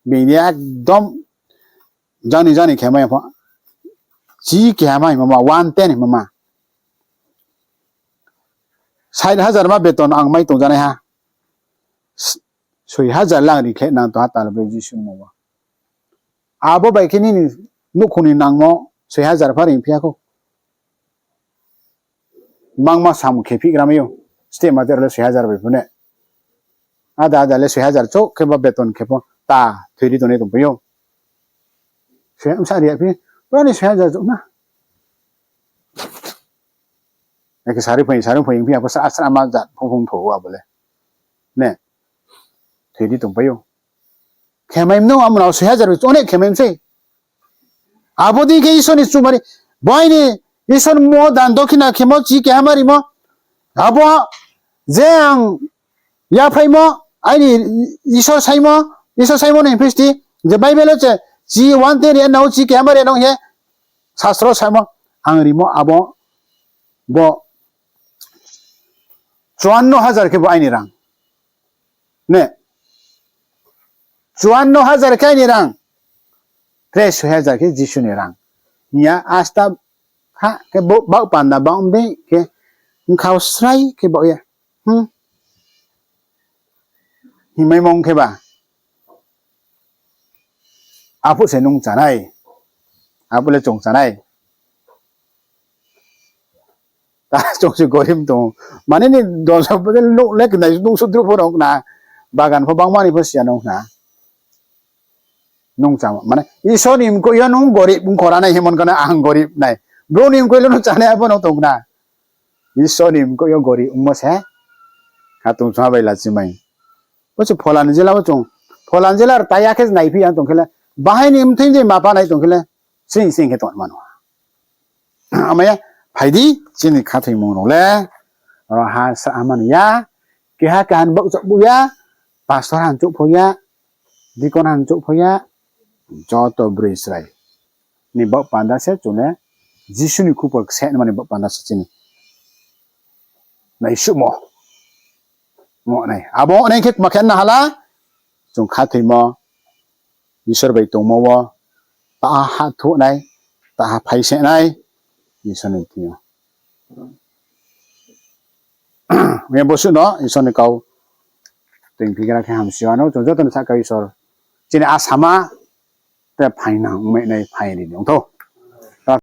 Bini ekdom jani jani khe mai pho. Chi keha mai mama, one ten mama. Sait hajar ma beton ang mai tong janai ha. S-, soi hajar lang ri khe nang tong ha tal bai Jisu ni mung wo. Abo bai khe nini nouhkhong ni nangmo soi hajar pha ri phi ya khou. Bangma samung khe phih gra mai ou. Steh ma tei rao le soi hajar bai pho ne. Ada ada le soi hajar chouh khe ba beton khe pho ta thoi ri tongnai tongpai ou. Soi, bsa ri ya phi, brao ni soi hajar chouh na. Eke sari phai, sari phai, phi ya pho sa, asra ma jat phung phung tho abo le. Ne. Thoi ri tongpai ou. Khemai mno amo no soi hajar bai onek khemai msei. Abo dei khe Isor ni chumari, bai ni Isor mo dan dokhina khemo chi keha ma rimo. Abo je ang yaphaimo, aini Isor saimo, Isor saimo ni phisti, je Bible wo se chi one ten ri nao chi keha ma ri nao hing ye, sastro saimo, ang rimo abo, bo chuanno hajar khe bo aini rang. Ne? Chuanno hajar khe aini rang. Tre soi hajar khe Jisu ni rang. Hing ya asta kha khe bo-, baoh panda bang dei khe, bkhao srai khe baoh ye. Hmm. Hingmaimo ong khe ba. Aphuh se nung chá nai. Aphuh le chung chá nai. Ta chung se gorib tong. Mane ni dosa bo le nuh le knai nuh sudru pho nung khna. Bagan pho bangma ni pho siya nung khna. Nung chá mane Isor ni mkoih yo nung gorib ong khora nai himon khna ang gorib nai. Brouh ni mkoih le nung chá nai abo nung tong khna. Isor ni mkoih yo gorib ongmo se. Khatungsung ha bai lachimai. Bo se phola ni jela bo chung. Phola ni jela rta ya khe naiphi ya tong khe le. Bahai ni mthoi je mapa nai tong khe le. Sing sing khe tong mano. Amaya, phai di, chini khathoimung rao le, ro ha sa ha mani ya, keha keha ni baoh chouh bu ya, pastor han chouh pho ya, deacon han chouh pho ya, joto broi chrai ni baoh panda se chung le, Jisu ni khupor kse nma ni baoh panda se chini naisuhmo. Ong nai. Abo ong nai khe kma khe na hala, chung khathoimo, Isor bai tongmo wo, taha hahthuh nai, taha phaise nai, Isor ni thing yo. Ong ye bosuh no Isor ni kau toingphi gra khe hamsi ya no, chung joto ni sahka Isor chini asama te phainang ongmai nai phaing ri ni ong thou.